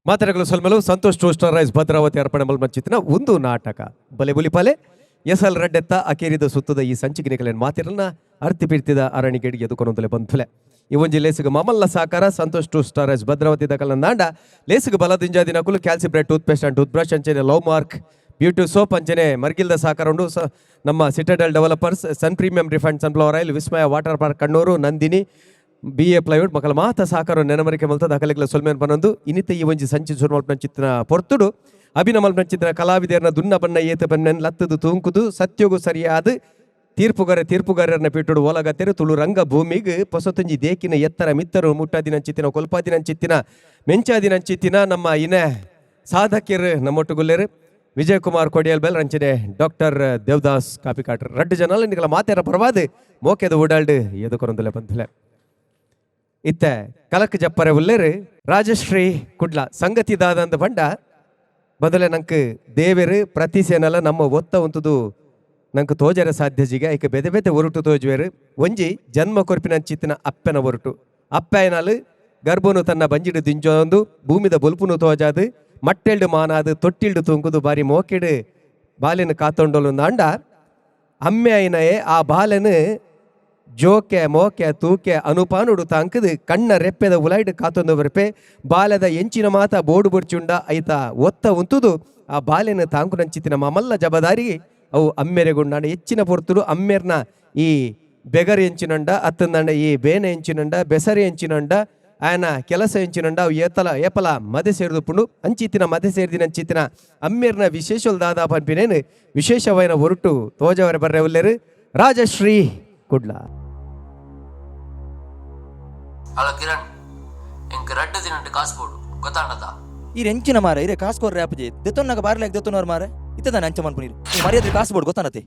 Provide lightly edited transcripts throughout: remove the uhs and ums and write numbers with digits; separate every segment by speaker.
Speaker 1: ಮಾತನಾಡಲು ಸೊಲ್ಮೆಲು Santosh toaster rice Bhadravati ಅರ್ಪಣೆ ಮಲ್ಮಂಚಿತ್ತಿನ ಒಂದು ನಾಟಕ ಬಲೆ ಬುಲಿಪಾಲೆ ಎಸ್ ಎಲ್ ರಡ್ಡೆತ್ತ ಅಕೇರಿದ ಸುತ್ತದ ಈ ಸಂಚಿಗೆ ಮಾತಿರನ್ನ ಅರ್ತಿ ಪಿರ್ತಿದ ಅರಣಿಗೆಡಿಗೆ ಎದುಕೊನೊಂದಲೆ ಬಂಧುಲೆ. ಈ ಒಂಜಿ ಲೇಸುಗ ಮಮಲ್ಲ ಸಾಕಾರ Santosh two star S Bhadravati ದಕಲ ನಾಂಡ ಲೇಸುಗ ಬಲದಿಂಜಾ ದಿನಕುಲು ಕ್ಯಾಲ್ಸಿ bread tooth paste and tooth brush ಅಂಚನೆ ಲವ್ ಮಾರ್ಕ್ ಬ್ಯೂಟಿ ಸೋಪ್ ಅಂಚನೆ ಮರ್ಗಿಲ್ದ ಸಾಕಾರ ಉಂಡು. ನಮ್ಮ Citadel developers, Sun premium refined sunflower oil, Vismaya water park Kannur, Nandini B A plywood ಮಕ್ಕಳ ಮಾತ ಸಾಕಾರ ನೆನಮರಿಕೆ ಮಲ್ತದ ಅಕಲೆಗ್ಲ ಸೊಲ್ಮೇನ್ ಪನೊಂದು ಇನಿತ ಈ ಒಂಜಿ ಸಂಚಿ ಸುರುಮಲ್ಪನ ಚಿತ್ರ ಪೊರ್ತುಡು ಅಭಿನಮಲ್ಪನ ಚಿತ್ರ ಕಲಾವಿದರ್ನ ದುನ್ನ ಬಣ್ಣ ಏತ ಬಣ್ಣನ್ ಲತ್ತದು ತೂಂಕುದು ಸತ್ಯಗು ಸರಿಯಾದ ತೀರ್ಪುಗಾರ ತೀರ್ಪುಗಾರರನ್ನ ಪೀಟುಡು ಓಲಗತ್ತೆರು ತುಳು ರಂಗ ಭೂಮಿಗ್ ಪೊಸತುಂಜಿ ದೇಕಿನ ಎತ್ತರ ಮಿತ್ತರು ಮುಟ್ಟಾದಿನ ಚಿತ್ತಿನ ಕೊಲ್ಪಾದಿನ ಚಿತ್ತಿನ ಮೆಂಚಾದಿನ ಚಿತ್ತಿನ ನಮ್ಮ ಇನೆ ಸಾಧಕಿಯರು ನಮ್ಮೊಟ್ಟುಗುಲ್ಲೇರು ವಿಜಯಕುಮಾರ್ ಕೊಡಿಯಲ್ ಬೆಲ್ ರಂಚನೆ ಡಾಕ್ಟರ್ ದೇವದಾಸ್ ಕಾಪಿಕಾಟ್ರ್ ರಡ್ಡು ಜನ ನಿಕಲ ಮಾತೆರ ಪರವಾದ ಮೋಕೆದ ಓಡಾಲ್ಡ್ ಎದುಕೊರಂದುಲೆ ಬಂಧುಲೆ. ಇತ್ತೆ ಕಲಕ್ ಜಪ್ಪರೆ ಉಲ್ಲೇರು ರಾಜಶ್ರೀ ಕುಡ್ಲ. ಸಂಗತಿ ದಾದಂದ ಬಂಡ ಬದಲೆ ನಂಕ್ ದೇವೆರು ಪ್ರತಿಸೇನಲ ನಮ್ಮ ಒತ್ತ ಉಂತುದು ನಂಕ್ ತೋಜರೆ ಸಾಧ್ಯ ಜಿಗ ಐಕ ಬೆದೆ ಬೆದೆ ಒರುಟು ತೋಜುವೆರು. ಒಂಜಿ ಜನ್ಮ ಕೊರ್ಪಿನ ಚಿತ್ತಿನ ಅಪ್ಪನ ಒರುಟು. ಅಪ್ಪಯ್ಯನಾಲು ಗರ್ಭನು ತನ್ನ ಬಂಜಿಡು ದಿಂಜೊಂದು ಭೂಮಿದ ಬೊಲ್ಪುನು ತೋಜಾದು ಮಟ್ಟೆಲ್ಡು ಮಾನಾದು ತೊಟ್ಟಿಲ್ಡು ತೂಂಕುದು ಬಾರಿ ಮೋಕೆಡು ಬಾಲೆನ ಕಾತೊಂಡೊಲು ನಾಂಡ ಅಮ್ಮೆ ಐನಯೇ ಆ ಬಾಲೆನು ಜೋಕೆ ಮೋಕೆ ತೂಕೆ ಅನುಪಾನುಡು ತಾಂಕದು ಕಣ್ಣ ರೆಪ್ಪೆದ ಉಲಾಯ್ಡು ಕಾತೊಂದು ಬರೆಪೆ. ಬಾಲೆದ ಎಂಚಿನ ಮಾತ ಬೋಡು ಬುರ್ಚುಂಡ ಐತ ಒತ್ತ ಉಂತುದು ಆ ಬಾಲೆನ ತಾಂಕು ನಂಚಿತ್ತಿನ ಮಮಲ್ಲ ಜಬದಾರಿ ಅವು ಅಮ್ಮೆರೆಗುಂಡಾಂಡ ಹೆಚ್ಚಿನ ಪೊರ್ತುಡು ಅಮ್ಮೆರ್ನ ಈ ಬೆಗರ್ ಎಂಚಿನಂಡ ಅತ್ತಂದಂಡ ಈ ಬೇನೆ ಎಂಚಿನಂಡ ಬೆಸರಿ ಎಂಚಿನಂಡ ಆಯನ ಕೆಲಸ ಎಂಚಿನಂಡ ಅವು ಏತಲ ಏಪಲ ಮದೆ ಸೇರಿದುಪುಂಡು. ಅಂಚಿತ್ತಿನ ಮದೆ ಸೇರಿದಿನ ಅಂಚಿತ್ತಿನ ಅಮ್ಮೆರ್ನ ವಿಶೇಷ ದಾದಾ ಪನ್ಪಿನೇನು ವಿಶೇಷವಾಯಿನ ಒರುಟು ತೋಜವರೆ ಬರ್ರೆ ಉಲ್ಲೇರು ರಾಜಶ್ರೀ ಕುಡ್ಲ.
Speaker 2: ಅಲ್ಲ ಕಿರಣ್, ಎಂಕ್ ರಡ್ಡು ದಿನಂಟು ಕಾಸು ಬೋಡು ಗೊತ್ತಾಂಡದ.
Speaker 3: ಈ ಎಂಚಿನ ಮಾರ ಇರೆ ಕಾಸು ಕೊರ್ರೆ ಆಪುಜೆ ದೆತ್ತೊನ್ನಗ ಬಾರ್ಲಾಗ ದೆತ್ತೊನ್ನವರು ಮಾರ ಇತ್ತದಾನೆ ಅಂಚ ಮನ್ಪುನೀರು ಮರ್ಯಾದೆ ಕಾಸು ಬೋಡು ಗೊತ್ತಾನತೆ.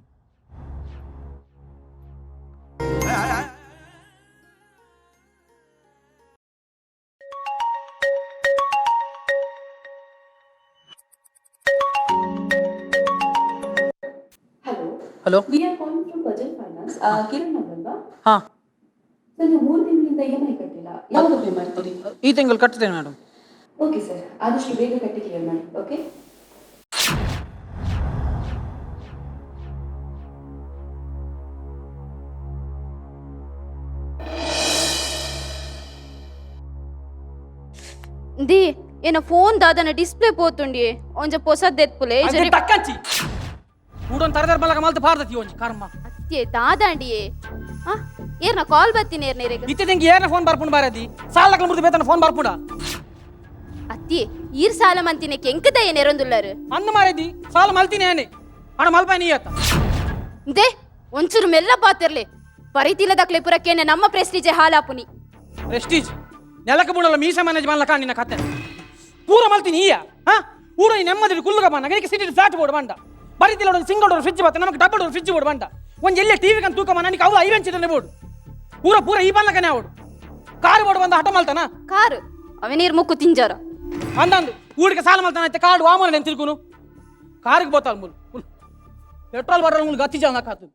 Speaker 4: Hello.
Speaker 5: Hello.
Speaker 4: We are calling from Bajaj Finance. Kiran ಅವರಲ್ವಾ?
Speaker 5: ಹಾ.
Speaker 4: ಸರ್, ನೀವು 3 ತಿಂಗಳಿಂದ ಇಎಂಐ ಕಟ್ಟಿಲ್ಲ. ಯಾವಾಗ ಪೇ ಮಾಡ್ತೀರಿ?
Speaker 5: ಈ ತಿಂಗಳು ಕಟ್ತೇನೆ ಮೇಡಮ್.
Speaker 4: ಓಕೆ ಸರ್, ಆದಷ್ಟು ಬೇಗ ಕಟ್ಟಿ ಕ್ಲಿಯರ್ ಮಾಡಿ. ಓಕೆ.
Speaker 6: The ಏನ ಫೋನ್ ದಾದನ ಡಿಸ್ಪ್ಲೇ ಪೋತುಂಡಿ, ಒಂಜ ಪೊಸದ್ದೆತ್ಪುಲೆ.
Speaker 5: ಅದೇ ತಕ್ಕಂಚಿ ಊಡೊಂದು ತರದರ್ ಬಲಗ ಮಲ್ತು ಪಾರ್ದತಿ ಒಂಜಿ ಕರ್ಮ.
Speaker 6: ಅತ್ಯೆ ದಾದಾಂಡಿಯೇ ಆ ಏರ್ನ ಕಾಲ್ ಬತ್ತೀನಿ ಏರ್ನ ಇರೆಗ್.
Speaker 5: ಇತ್ತೆ ಏರ್ನ ಫೋನ್ ಬರ್ಪುಂಡು ಬಾರದಿ ಸಾಲಕ್ಲ ಮುರಿದು ಬೇತನ ಫೋನ್ ಬರ್ಪುಂಡ.
Speaker 6: ಅತ್ತಿ ಈರ್ ಸಾಲ ಮಂತಿನ ಕೆಂಕದ ಏನೆರೊಂದುಲ್ಲರು.
Speaker 5: ಅಂದ ಮಾರೇದಿ ಸಾಲ ಮಲ್ತೀನಿ ಏನೆ ಹಣ ಮಲ್ಪಾಯ ನೀ ಆತ.
Speaker 6: They ಒಂಚೂರು ಮೆಲ್ಲ ಪಾತಿರ್ಲಿ ಪರಿತಿಲ್ಲದಕ್ಲೆ ಪುರಕ್ಕೇನೆ ನಮ್ಮ ಪ್ರೆಸ್ಟೀಜೆ ಹಾಲಾಪುನಿ.
Speaker 5: ಪ್ರೆಸ್ಟೀಜ್ ನೆಲಕ ಬುಣಲ್ಲ ಮೀಸ ಮ್ಯಾನೇಜ್ ಮಾಡ್ಲಕ್ಕ ನಿನ್ನ ಕತೆ ಪೂರ ಮಲ್ತೀನಿ ಈಯ. ಹಾ ಊರ ಈ ನೆಮ್ಮದಿ ಕುಲ್ಲುಗ ಬಣ್ಣ ನನಗೆ ಸಿಟಿ ಫ್ಲಾಟ್ ಬೋರ್ಡ್ ಬಂಡ ಬರಿತಿಲ್ಲ. ಒಂದು ಸಿಂಗಲ್ ಡೋರ್ ಫ್ರಿಜ್ ಬತ್ತ ನಮಗೆ ಡಬಲ್ ಡೋರ್ ಫ್ರಿಜ್ ಬೋರ್ಡ್ ಬಂಡ ಒಂದು ಎಲ್ಲೇ ಟಿವಿ ಕಂತ ತೂಕ ನನಗೆ ಅವು ಐವೆಂಚಿದನೆ ಬೋರ್ಡ್ ಪೂರ ಪೂರ ಈ ಬಲ್ಲಕನೆ ಅವಡು ಕಾರು ಬೋರ್ಡ್ ಬಂದ ಹಠ ಮಲ್ತಾನ.
Speaker 6: ಕಾರು ಅವೆ ನೀರ್ ಮುಕ್ಕು ತಿಂಜಾರ.
Speaker 5: ಅಂದಂದು ಊರಿಗೆ ಸಾಲ ಮಲ್ತಾನ ಐತೆ ಕಾರ್ಡ್ ವಾಮನ నేను ತಿಳ್ಕೊನು ಕಾರಿಗೆ ಬೋತಾಲ್ ಮುಲ್ ಮುಲ್ ಪೆಟ್ರೋಲ್ ಬಾಟಲ್ ಮುಲ್ ಗತಿ ಜಾನ ಕಾತು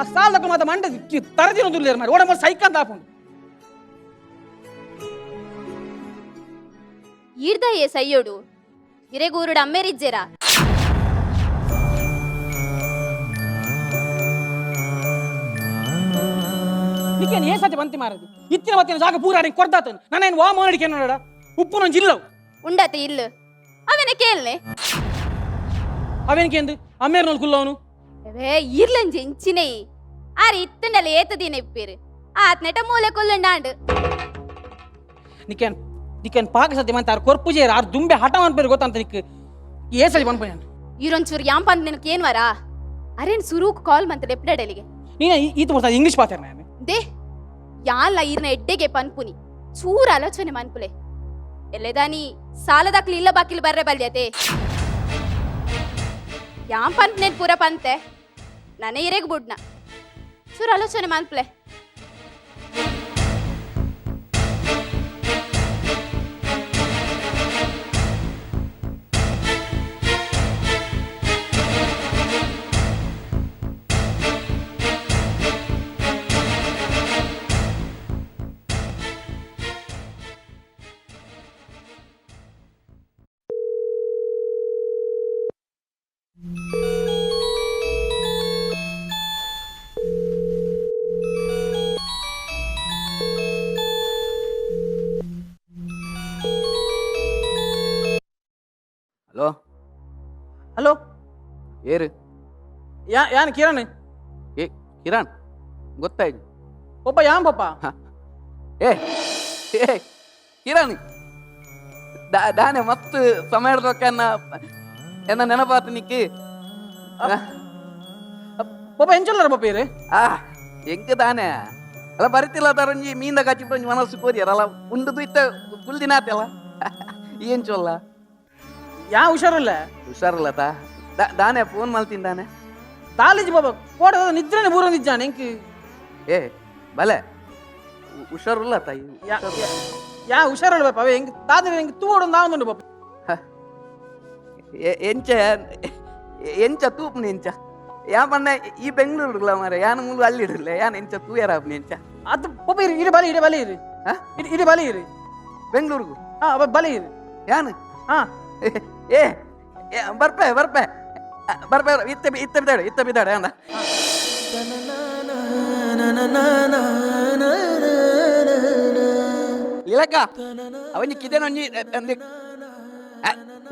Speaker 5: ಆ ಸಾಲದಕ್ಕ ಮಾತ ಮಂಡ ತರದಿನ ದುರ್ಲೇರು ಮಾರಿ ಓಡ ಮೋಡ ಸೈಕಲ್ ತಾಪುಂಡು.
Speaker 6: ಈರ್ದ ಏ ಸಯ್ಯೋಡು ಇರೆಗೂರುಡು ಅಮ್ಮೇರಿಜ್ಜೆರಾ?
Speaker 5: ನಿಕ್ಕೇನು ಏ ಸತಿ ಬಂತಿ ಮಾರದು ಇತ್ತಿನ ಮತ್ತಿನ ಜಾಗ ಪೂರ ಅಡಿಗೆ ಕೊಡ್ದಾತನು ನಾನೇನು ವಾಮನ ಅಡಿಕೆ ನೋಡ ಉಪ್ಪು ನೊಂಜಿ ಇಲ್ಲವು.
Speaker 6: ಉಂಡತೆ ಇಲ್ಲು ಅವನ ಕೇಳ್ನೆ.
Speaker 5: ಅವೇನಕ್ಕೆ ಅಮ್ಮೇರ್ನೋಲ್ ಕುಲ್ಲವನು.
Speaker 6: ಅವೇ ಈರ್ಲಂಜಿ ಎಂಚಿನೇ ಆರ್ ಇತ್ತಂಡಲ ಏತದೀನ ಇಪ್ಪೀರು ಆತ್ನೆಟ ಮೂಲೆ ಕೊಲ್ಲುಂಡಾಂಡು.
Speaker 5: ನಿಕ್ಕೇನು ನಿಕ್ಕೇನು ಪಾಕ ಸತಿ ಮಂತ ಆರು ಕೊರ್ಪುಜೇರು ಆರು ದುಂಬೆ ಹಠ ಅನ್ಪೇರು ಗೊತ್ತಂತ ನಿಕ್ ಏ ಸತಿ ಬಂದ್ಪೋಯ್ ನಾನು.
Speaker 6: ಈರೊಂಚೂರು ಯಾಂಪ ನಿನಗೆ ಏನ್ ವರಾ ಅರೇನ್ ಸುರೂಕ್ ಕಾಲ್ ಮಂತಲೆ ಎಪ್ಡಡಲಿಗೆ.
Speaker 5: ನೀನು ಈತ ಬರ್ತಾ ಇಂಗ್ಲೀಷ್ ಪಾತಾರ ನಾನು.
Speaker 6: They ಯಾಲ ಈರ್ನ ಎಡ್ಡೆಗೆ ಪನ್ಪುನಿ ಚೂರ ಆಲೋಚನೆ ಮನ್ಪುಲೆ ಎಲ್ಲೆದಾನಿ ಸಾಲದಾಕ್ಲಿ ಇಲ್ಲ ಬಾಕಿಲ್ ಬರ್ರೆ ಬಲ್ಯತೆ ಯಾಂ ಪಂಪ್ನೇನ್ ಪೂರ ಪಂತೆ ನಾನೇ ಇರೆಗ್ ಬುಡ್ನ ಚೂರು ಆಲೋಚನೆ ಮನ್ಪುಲೆ.
Speaker 7: ಏರು.
Speaker 5: ಯಾ ಯಾನ್ ಕಿರಣ್.
Speaker 7: ಏ ಕಿರಣ್ ಗೊತ್ತಾಯ್ತು.
Speaker 5: ಪಪ್ಪ ಯಾನ್ ಪಪ್ಪ?
Speaker 7: ಏ ಏ ಕಿರಣ್ ದಾನೆ ಮಸ್ತ್ ಸಮಯ ಎನ್ನ ಎನ್ನ ನೆನಪಾತು ನಿಕ್ಕಿ.
Speaker 5: ಪಪ್ಪ ಎಂಚೊಲ್ಲರ ಪಪ್ಪ ಇರು?
Speaker 7: ಆ ಎಂಕ್ ದಾನೆ ಅಲ್ಲ ಬರಿತಿಲ್ಲ ತರಂಜಿ ಮೀಂದ ಕಾಚಿ ಒಂಜಿ ಮನಸ್ಸು ಕೋರಿಯರಲ್ಲ ಉಂಡು ಇತ್ತ ಕುಲ್ದಿನಾತೆಲ್ಲ ಏನ್ ಚೊಲ್ಲ?
Speaker 5: ಯಾ ಹುಷಾರಲ್ಲ?
Speaker 7: ಹುಷಾರಲ್ಲ ತಾ. ದಾನೆ ಫೋನ್ ಮಲ್ತಿನ್ ದಾನೆ?
Speaker 5: ತಾಲಿಜ್ ಬಾಬಾ ಕೋಡ ನಿದ್ರೆನೆ ಬೂರ ನಿಜ್ಜಾನೆ ಎಂಕ್.
Speaker 7: ಏ ಬಲೆ ಹುಷಾರುಲ್ಲ ತಾಯಿ.
Speaker 5: ಯಾ ಯಾ ಹುಷಾರಲ್ಲ ಬಾಪ ಅವೇ ಎಂಕ್ ತಾದ್ರೆ ಎಂಕ್ ತೂವೊಡು ನಾವೊಂದುಂಡು ಬಾಪ.
Speaker 7: ಎಂಚ ಎಂಚ ತೂಪ್ನ ಎಂಚ ಯಾ ಬಣ್ಣ ಈ ಬೆಂಗಳೂರುಲ ಮಾರೆ ಯಾನ್ ಮೂಲು ಅಲ್ಲಿಡಲ್ಲ ಯಾನ್ ಎಂಚ ತೂಯರಾಪ್ನ ಎಂಚ?
Speaker 5: ಅದು ಪಪ್ಪ ಇರು ಇರು ಬಲಿ ಇರು ಬಲಿ ಇರು.
Speaker 7: ಹಾ?
Speaker 5: ಇರು ಇರು ಬಲಿ ಇರು.
Speaker 7: ಬೆಂಗಳೂರುಗು?
Speaker 5: ಹಾ ಬಲಿ ಇರು.
Speaker 7: ಯಾನ್?
Speaker 5: ಹಾ.
Speaker 7: ಏ ಏ, ಬರ್ಪೆ ಬರ್ಪೆ ಬರ್ಪೆ, ಇತ್ತ ಇತ್ತ ಬಿದ್ದಾಡೆ ಇತ್ತ ಬಿದ್ದಾಡೆ ಅಂದ. ಇಲಕ್ಕ ಅವನಿ ಕಿದೆನೊಂಜಿ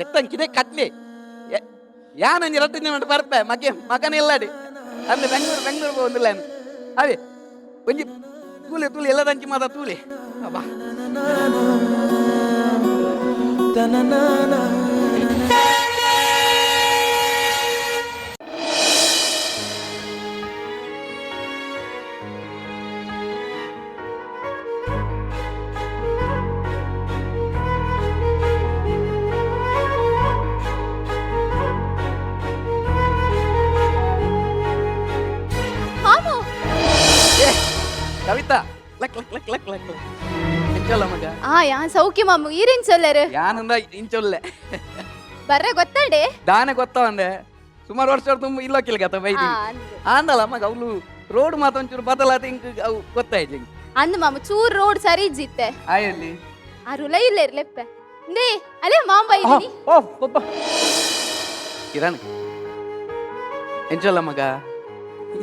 Speaker 7: ಎತ್ತನ್ ಕಿದೆ ಕತ್ಲಿ ಯಾನಂಜಿ ರಟ್ಟು ದಿನ ಬರ್ಪೆ ಮಗೆ ಮಗನ ಇಲ್ಲಡಿ ಅಂದ್ರೆ ಬೆಂಗಳೂರು ಬೆಂಗಳೂರು ಹೋಗುದಿಲ್ಲ ಅವೇ ಒಂಜಿ ತೂಲೆ ತೂಲೆ ಎಲ್ಲದಂಚಿ ಮಾತ ತೂಲೆ ಅಬ್ಬಾ.
Speaker 6: ಮಾಮು.
Speaker 7: ಏ Kavitha luck luck luck luck luck luck ಎಂಚೊಲ್ಲ ಮಗ?
Speaker 6: ಆ ಯಾ ಸೌಖ್ಯ ಮಾಮು, ಈರೇನ್ ಚೊಲ್ಲರು?
Speaker 7: ಯಾನಂದ ಇಂಚೊಲ್ಲೆ.
Speaker 6: ಬರ್ರೆ ಗೊತ್ತಾಡೆ?
Speaker 7: ದಾನೆ ಗೊತ್ತವಂದೆ ಸುಮಾರು ವರ್ಷ ತುಂಬ ಇಲ್ಲೋಕಿಲ್ ಗತ ಬೈದಿ.
Speaker 6: ಆ, ಅಂದು.
Speaker 7: ಆಂದಲ್ಲ ಮಗ ಅವಳು ರೋಡ್ ಮಾತೊಂಚೂರು ಬದಲಾತ ಇಂಕ್ ಅವು ಗೊತ್ತಾಯ್ತು ಇಂಕ್.
Speaker 6: ಅಂದು ಮಾಮು, ಚೂರ್ ರೋಡ್ ಸರಿ ಇಜ್ಜಿತ್ತೆ.
Speaker 7: ಆಯಲ್ಲಿ?
Speaker 6: ಆ ರುಲ ಇಲ್ಲ ಇರ್ಲೆಪ್ಪೆ ನೇ ಅಲ್ಲೇ ಮಾಮ ಬೈದಿನಿ.
Speaker 5: ಓ ಪಪ್ಪ.
Speaker 7: ಕಿರಣ್ ಎಂಚೊಲ್ಲ ಮಗ?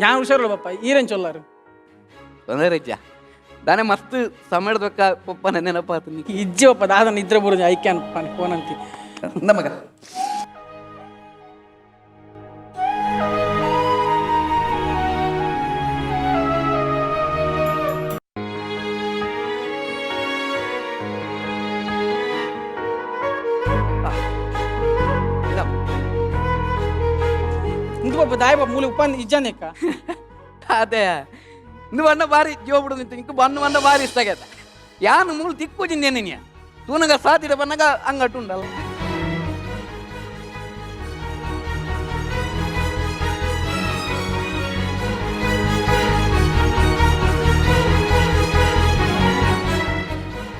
Speaker 5: ಯಾ ಹುಷಾರಲ್ಲ ಪಪ್ಪ, ಈರೇನ್ ಚೊಲ್ಲರು?
Speaker 7: ತೊಂದರೆ ಇಜ್ಜ ದಾನೆ ಮಸ್ತ್ ಸಮಯದ ಬೊಕ್ಕ ಪೊಪ್ಪನ ನೆನಪಾತು ನಿಕ್.
Speaker 5: ಇಜ್ಜಿ ಪಪ್ಪ ದಾದ ನಿದ್ರೆ ಬೂರ ಐಕ್ಯ ಅನ್ಪಾನೆ ಫೋನ್ ಅಂತಿ.
Speaker 7: ಇಂದ ಮಗ. ಆ. ಇಂದ.
Speaker 5: ಇಂದು ಪಪ್ಪ ದಾಯ ಪಪ್ಪ ಮೂಲೆ ಉಪ್ಪನ್ ಇಜ್ಜಾನೆಕ್ಕ.
Speaker 7: ಅದೇ నువ్వు అన్న భారీ జోబుడు ನಿಂತು ಇಂಕು ಬನ್ನು ಅನ್ನ ಭಾರಿ ಇಷ್ಟ ಆಗೈತೆ ಯಾನು ಮೂಲು ತಿಕ್ಕು ಜಿಂದೆ ತೂನಗ ಸಾತಿರ ಬನ್ನಗ ಅಂಗಟ್ಟು ಉಂಡಲ್ಲ.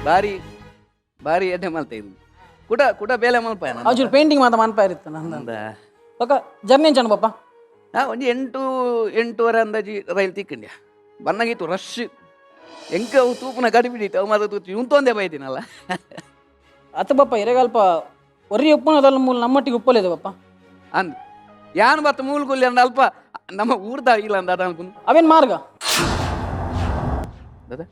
Speaker 7: ಭಾರಿ ಭಾರಿ ಎಡ್ಡೆ ಮಲ್ತೆ ಇದು ಕುಡ ಕುಡ ಬೇಲೆ ಮಲ್ಪ.
Speaker 5: ಅವಚೂರು ಪೇಂಟಿಂಗ್ ಮಾತ ಮನ್ಪ ಇರುತ್ತೆ ನಂದ. ಪಕ್ಕ ಜರ್ನಿ ಎಂಚನ ಪಪ್ಪ?
Speaker 7: ನಾ ಒಂದು ಎಂಟು ಎಂಟೂವರೆ ಅಂದಾಜಿ ರೈಲ್ ತಿಕ್ಕಂಡ್ಯ ಬನ್ನಗಿತ್ತು ರಶ್ ಎಂಕ ಅವು ತೂಪುನ ಗಡಿ ಬಿಡಿಟ್ಟು ಅವು ಮಾತ್ರ ತೂತು ಇಂತೊಂದೇ ಬೈದಿನಲ್ಲ.
Speaker 5: ಅತ್ತ ಪಪ್ಪ ಇರೆಗಲ್ಪ ಒರಿ ಉಪ್ಪುನದಲ್ಲ ಮೂಲ ನಮ್ಮಟ್ಟಿಗೆ ಉಪ್ಪಲಿದೆ ಪಪ್ಪ.
Speaker 7: ಅಂದ್ ಯಾನ್ ಬತ್ತ ಮೂಲ್ ಗುಲ್ಲಿ ಅಂದ ಅಲ್ಪ ನಮ್ಮ ಊರ್ದ ಇಲ್ಲ ಅಂದ ಅದ ಅನ್ಕೊಂಡು.
Speaker 5: ಅವೇನ್ ಮಾರ್ಗ?
Speaker 7: ದಾದ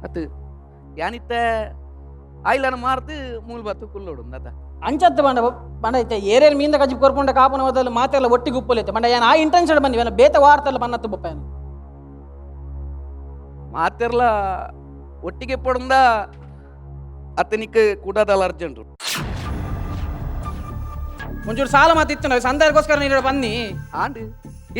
Speaker 7: ಅತ್ತು ಯಾನಿತ್ತ ಆಯ್ಲನ ಮಾರ್ದು ಮೂಲ್ ಬತ್ತು ಕುಲ್ಲೋಡು ದಾದ.
Speaker 5: ಅಂಚತ್ತು ಬಂಡ ಬಂಡ ಐತೆ ಏರೇರು ಮೀಂದ ಕಜ್ಜಿ ಕೊರ್ಪುಂಡ ಕಾಪುನ ಹೋದಲ್ಲಿ ಮಾತೆಲ್ಲ ಒಟ್ಟಿಗೆ ಉಪ್ಪಲೈತೆ ಬಂಡ ಏನ್ ಆ ಇಂಟೆನ್ಷನ್ ಬಂದಿವೆ ಬೇತ ವಾರ್ತಲ್ಲ ಬನ್ನತ್ತು ಬಪ್ಪ ಏನು.
Speaker 7: ಮಾತೆರ್ಲ ಒಟ್ಟಿಗೆ ಪೊಡಂದ ಅತ್ತನಿಕ್ ಕೂಡದಲ್ಲ ಅರ್ಜೆಂಟ್.
Speaker 5: ಒಂಚೂರು ಸಾಲ ಮಾತಿತ್ತು ನಾವು ಸಂದಾಯಕ್ಕೋಸ್ಕರ ನೀರು ಬನ್ನಿ.
Speaker 7: ಆಂಡ್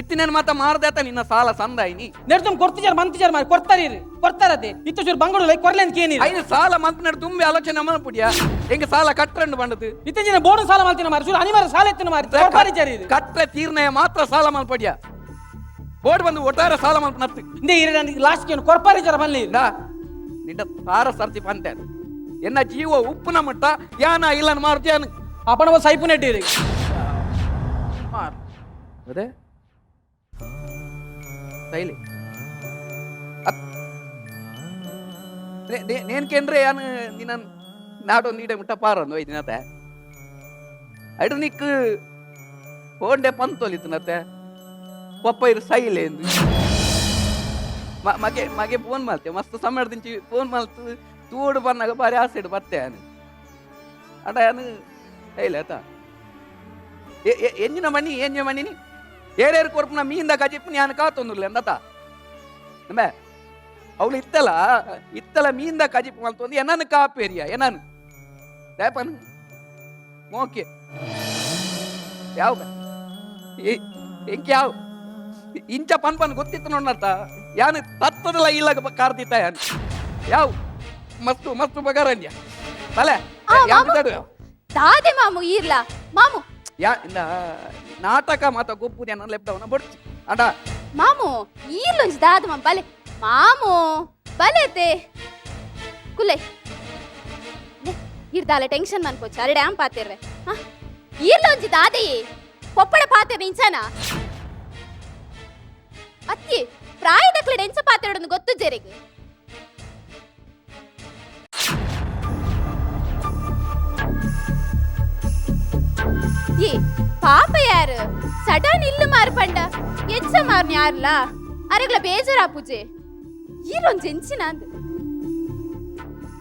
Speaker 7: ಇತ್ತಿನೇನು ಮಾತ ಮಾರ್ದೆ ನಿನ್ನ ಸಾಲ ಸಂದಾಯಿನಿ.
Speaker 5: ನೆಡ್ತುಮ್ ಕೊಡ್ತಿಜಾರ ಮಂತಿಜಾರ ಮಾರಿ ಕೊಡ್ತಾರೀ ಕೊಡ್ತಾರದೆ ಇತ್ತು ಚೂರು ಬಂಗಡು ಲೈ ಕೊರ್ಲೆ ಅಂತ ಕೇನಿ.
Speaker 7: ಐನು ಸಾಲ ಮಂತ್ನಡ್ ತುಂಬಿ ಆಲೋಚನೆ ಮಲ್ಪುಡಿಯ ಹೆಂಗ ಸಾಲ ಕಟ್ಟರಂಡು ಬಂಡದು.
Speaker 5: ಇತ್ತೀಚಿನ ಬೋರ್ಡ್ ಸಾಲ ಮಾಡ್ತೀನಿ ಮಾರಿ ಚೂರು ಅನಿವಾರ್ಯ ಸಾಲ ಎತ್ತಿನ ಮಾರಿ ಕೊಡ್ತಾರಿ ಜಾರಿ.
Speaker 7: ಕಟ್ರೆ ತೀರ್ಣಯ ಮಾತ್ರ ಸಾಲ ಮಲ್ಪಡಿಯ ಬೋರ್ಡ್ ಬಂದು ಒಟ್ಟಾರೆ ಸಾಲ ಮಲ್ಪನತ್ತು.
Speaker 5: ಇಂದೇ ಇರ ಲಾಸ್ಟ್ ಏನು ಕೊರ್ಪಾರಿ ಜರ ಬನ್ನಿ.
Speaker 7: ಇಂದಾ, ನಿಂಡ ಸಾರ ಸರ್ತಿ ಪಂತೆ ಎನ್ನ ಜೀವ ಉಪ್ಪುನ ಮಟ್ಟ ಯಾನ ಇಲ್ಲ ಮಾರುತಿಯಾನು.
Speaker 5: ಅಪ್ಪನ ಸೈಪು ನೆಟ್ಟಿರಿ.
Speaker 7: ಅದೇ ಶೈಲಿ ನೇನ್ ಕೇಂದ್ರ ಯಾನ್ ನಿನ್ನ ನಾಡೊಂದು ಈಡೆ ಮುಟ್ಟ ಪಾರೊಂದು ಒಯ್ದಿನತೆ ಐಡು ನಿಕ್ ಫೋನ್ಡೆ ಪಂತೊಲಿತನತೆ ಪಪ್ಪ ಇರು ಸೈಲೆ ಎಂದು ಮಗೆ ಮಗೆ ಫೋನ್ ಮಲ್ತೆ ಮಸ್ತ್ ಸಮಯ ದಿಂಚಿ ಫೋನ್ ಮಲ್ತು ತೂಡು ಬನ್ನಾಗ ಬಾರಿ ಆಸೆಡು ಬತ್ತೆ ಯಾನು ಅಡ ಯಾನು ಸೈಲೆ ಆತ. ಎಂಜಿನ ಮಣ್ಣಿ ಎಂಜಿನ ಮಣ್ಣಿನಿ ಏರೇರು ಕೊರ್ಪುನ ಮೀಂದ ಕಜಿಪ್ಪು ನಾನು ಕಾತೊಂದುಲ್ಲ ಎಂದತ ನಂಬೆ ಅವಳು ಇತ್ತಲ ಇತ್ತಲ ಮೀಂದ ಕಜಿಪ್ಪು ಮಲ್ತೊಂದು ಎನ್ನನು ಕಾಪೇರಿಯ ಎನ್ನನು ದಾಪನ್ ಮೋಕೆ ಯಾವ ಎಂಕೆ ಯಾವ ಇಂಚ ಪನ್ ಪನ್ ಗೊತ್ತಿತ್ತು ನೋಡತ್ತ ಯಾನು ತತ್ತದಲ್ಲ ಇಲ್ಲ ಕಾರ್ದಿತ್ತ ಯಾನು ಯಾವ ಮಸ್ತು ಮಸ್ತು ಬಗಾರಂದ್ಯ ಬಲೆ
Speaker 6: ಆ,
Speaker 7: ಯಾವ
Speaker 6: ಮಾಮು.
Speaker 7: ತಡು
Speaker 6: ದಾದೆ ಮಾಮು ಈರ್ಲ ಮಾಮು
Speaker 7: ಯಾ ಇಂದ ನಾಟಕ ಮಾತ ಗೊಪ್ಪುದು ಎನ್ನ ಲೆಪ್ಟವನ ಬಡ್ಚಿ ಅಡ
Speaker 6: ಮಾಮು ಈರ್ಲೊಂಜಿ ದಾದ ಮಾಮ್ ಬಲೆ ಮಾಮು ಬಲೆತೆ ಕುಲೆ ಇರ್ದಾಲೆ ಟೆನ್ಷನ್ ಮನ್ಪೋಚ ಅರೆ ಡ್ಯಾಮ್ ಪಾತಿರ್ವೆ ಹಾ ಈರ್ಲೊಂಜಿ ದಾದೆಯೇ ಪೊಪ್ಪಡ ಪಾತಿರ್ ಇಂಚನ ಅತ್ತಿ ಪ್ರಾಯದಕ್ಲೆ ಎಂಚ ಪಾತಿರಡನ್ನು ಗೊತ್ತು ಜೆರೆಗ್ ಏ ಪಾಪ ಯಾರು ಸಡನ್ ಇಲ್ಲು ಮಾರ್ಪಂಡ ಎಂಚ ಮಾರ್ನ ಯಾರ್ಲ ಅರೆಗ್ಲ ಬೇಜಾರಾ ಪೂಜೆ ಈರೊಂಜಿ ಎಂಚಿನ ಅಂದ್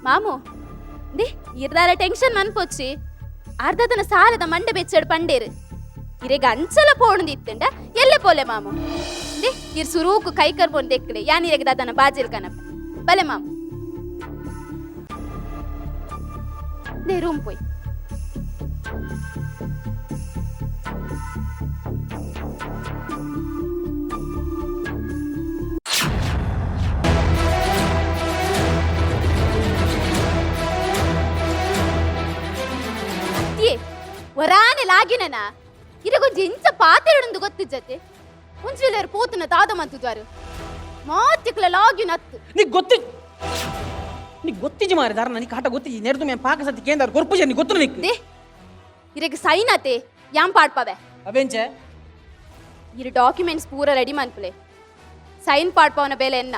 Speaker 6: ಮಾಮು they ಇರ್ದಾರ ಟೆನ್ಷನ್ ಮನ್ಪೊಚ್ಚಿ ಅರ್ಧದನ ಸಾಲದ ಮಂಡೆ ಬೆಚ್ಚಡ್ ಪಂಡೇರು ಇರೆಗ ಅಂಚಲ ಪೋಣದಿತ್ತಂಡ ಎಲ್ಲೆ ಪೋಲೆ ಮಾಮು they ಇರ್ ಸುರೂಕು ಕೈ ಕರ್ಪೊಂದು ದೆಕ್ಕಲೆ ಯಾನ್ ಇರೆಗ್ ದಾದನ ಬಾಜಿಲ್ ಕನಪ ಬಲೆ ಮಾಮು they room ಪೋಯ್ ಅತ್ತಿಯೇ ವರಾನೆ ಲಾಗಿನನ ಇರಗೊಂಜಿ ಎಂಚ ಪಾತೆರಡೊಂದು ಗೊತ್ತಿಜ್ಜತೆ ಒಂಜಿ ಪೋತುನ ತಾದ ಮಂತುದ್ವಾರು ಮಾತಿಕ್ಲ ಲಾಗಿನ ಅತ್ತು
Speaker 5: ನೀ ಗೊತ್ತಿ ನೀ ಗೊತ್ತಿಜಿ ಮಾರಿ ದಾರ ನನಗೆ ಕಾಟ ಗೊತ್ತಿಜಿ ನೆರೆದು మేము ಪಾಕ ಸತಿ ಕೇಂದ್ರ ಕೊರ್ಪುಜ ನೀ ಗೊತ್ತು ನಿಕ್
Speaker 6: they ಇರೆಗ್ ಸೈನ್ ಆತೆ ಯಾಂ ಪಾಡ್ಪವೆ
Speaker 5: ಅವೆಂಚೆ
Speaker 6: ಇರು ಡಾಕ್ಯುಮೆಂಟ್ಸ್ ಪೂರ ರೆಡಿ ಮನ್ಪುಲೆ ಸೈನ್ ಪಾಡ್ಪವನ ಬೇಲೆ ಎನ್ನ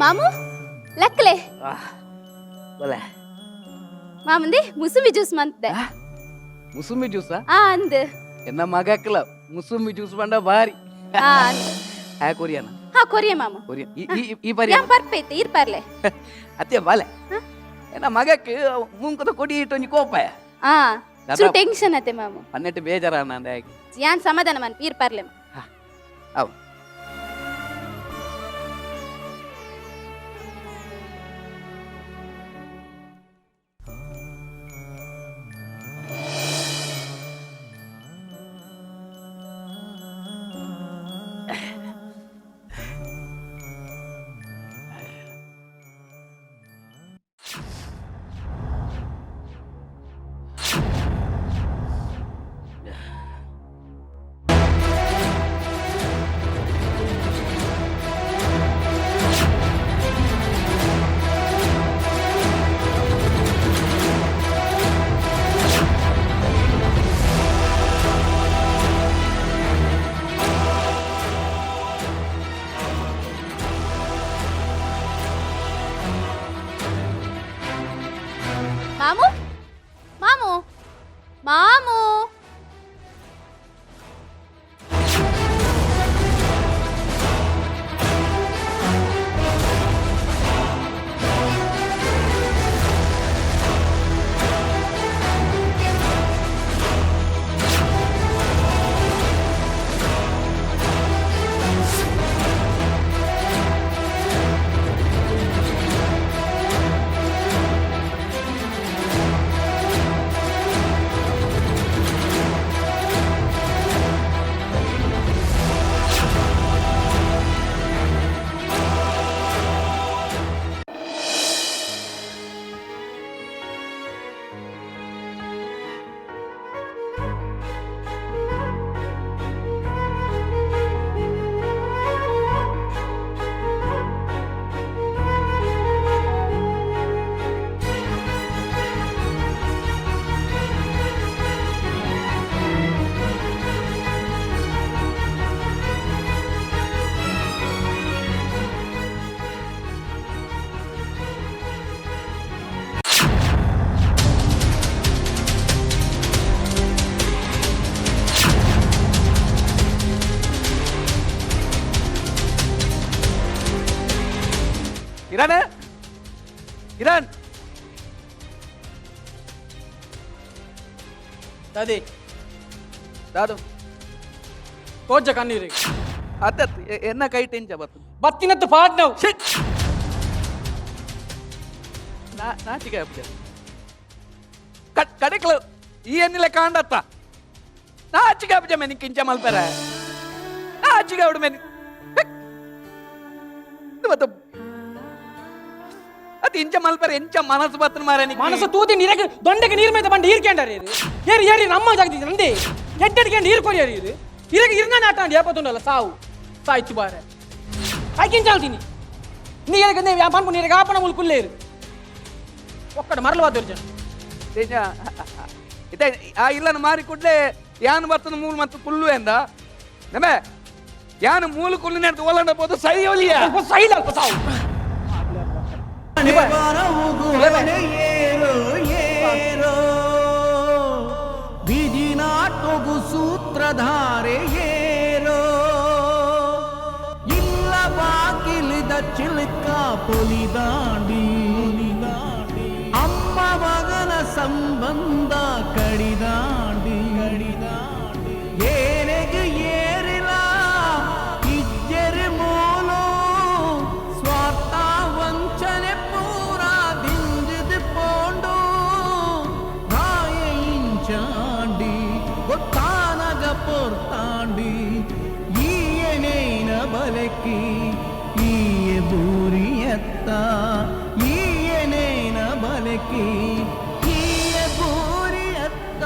Speaker 6: ಮಾಮು ಲಕ್ಲೆ
Speaker 7: ಬಲೆ
Speaker 6: ಮಾಮಂದಿ ಮುಸುಂಬಿ ಜ್ಯೂಸ್ ಮಂತೆ
Speaker 7: ಮುಸುಂಬಿ ಜ್ಯೂಸಾ
Speaker 6: ಆ ಅಂದ್
Speaker 7: ಎನ್ನ ಮಗಕ್ಕಲ ಮುಸುಂಬಿ ಜ್ಯೂಸ್ ಬಂಡ ಬಾರಿ
Speaker 6: ಆ ಅಂದ್.
Speaker 7: ಹಾ ಕೊರಿಯನ
Speaker 6: ಹಾ ಕೊರಿಯ ಮಾಮು
Speaker 7: ಕೊರಿಯನ್ ಈ ಈ- ಈ ಪರಿ
Speaker 6: ಯಾಂ ಪರ್ಪೈತೆ ಇರ್ ಪರ್ಲೆ
Speaker 7: ಅತ್ತೆ ಬಾಲೆ ಎನ್ನ ಮಗಕ್ಕೆ ಮುಂಕದ ಕೊಡಿ ಇಟ್ಟೊಂಜಿ ಕೋಪಾಯ
Speaker 6: ಆ ಚೂರು ಟೆನ್ಷನ್ ಅತೆ ಮಾಮು
Speaker 7: ಪನ್ನೆಟ್ಟು ಬೇಜಾರ ಅಂದ ಯಾಕೆ
Speaker 6: ಯಾನ್ ಸಮಾಧಾನ ಮನ್ಪು ಇರ್ ಪರ್ಲೆ
Speaker 7: ಅವು ಕಿರಣ್ ಕಿರಣ್
Speaker 5: ದಾದಿ
Speaker 7: ದಾದು
Speaker 5: ತೋಜ ಕಣ್ಣೀರಿಗೆ
Speaker 7: ಅತ್ತ ಎನ್ನ ಕೈ ಟೆಂಚ ಬತ್ತು
Speaker 5: ಬತ್ತಿನತ್ತು ಪಾಡ್ ನಾವು
Speaker 7: ನಾಚಿಕೆ ಆಪುಜ ಕಡೆಕ್ಲು ಈ ಎನ್ನಿಲೆ ಕಾಂಡತ್ತ ನಾಚಿಕೆ ಆಪುಜ ಮೆನಿ ಕಿಂಚ ಮಲ್ಪೆರೆ ನಾಚಿಕೆ ಅವಡು ಮೆನಿ ಮತ್ತು ಅದು ಇಂಚ ಮಲ್ಪೆರೆ ಎಂಚ ಮನಸ್ಸು ಬತ್ತನ ಮಾರ
Speaker 5: ಮನಸ್ಸು ತೂತಿ ನೀರಕ್ಕೆ ದೊಂಡೆಗೆ ನೀರು ಮೇದ ಬಂದು ಈರ್ಕೆಂಡಾರ ಏರಿ ಏರಿ ನಮ್ಮ ಜಾಗದಿ ನಂದಿ ಎಡ್ಡೆಡ್ಗೆ ನೀರು ಕೊರಿಯರಿ ಇದು ಇರಗೆ ಇರ್ನ ನಾಟಾಂಡಿ ಏಪತ್ತುಂಡಲ್ಲ ಸಾವು ಸಾಯ್ತು ಬಾರೆ ಐಕಿನ್ ಚಾಲ್ತೀನಿ ನೀ ಎದಕ್ಕೆ ನೀವು ಪನ್ಪು ನೀರಿಗೆ ಆಪಣ ಮುಲ್ ಕುಲ್ಲೇರು ಒಕ್ಕಡ ಮರಳು ಜನ
Speaker 7: ತೇಜ ಇತ್ತೆ ಆ ಇಲ್ಲನ ಮಾರಿ ಕೂಡ್ಲೆ ಯಾನ್ ಬರ್ತದ ಮೂಲು ಮತ್ತು ಕುಲ್ಲು ಎಂದ ನಮೆ ಯಾನ್ ಮೂಲು ಕುಲ್ಲು ನೆಡ್ದು ಓಲಂಡ ಪೋದು ಸೈ ಒಲಿಯ
Speaker 5: ಅಲ್ಪ ಸೈಲ ಅಲ್ಪ ಸಾವು
Speaker 8: ವಿಧಿನಾಟೊಗು ಸೂತ್ರಧಾರೆ ಏರೋ ಇಲ್ಲ ಬಾಕಿಲಿದ ಚಿಲ್ಕ ಪೊಲಿದಾಂಡಿ ಅಮ್ಮ ಮಗನ ಸಂಬಂಧ ಕಡಿದಾಂಡಿ ಏನೆಗೆ ಏರಿಲ ಇಜ್ಜೆರೆ ಮೂಲು ಸ್ವಾರ್ಥ ವಂಚನೆ ಪೂರ ದಿಂಜಿದ ಪೋಂಡು ರಾಯ ಇಂಚಾಂಡಿ ಗೊತ್ತಾನಗ ಪೊರ್ತಾಂಡಿ ಈಯನೇನ ಬಲಕಿ ಈಯ ಬೂರಿಯತ್ತ ಈಯನೇನ ಬಲಕಿ ಈಯ ಬೂರಿಯತ್ತ.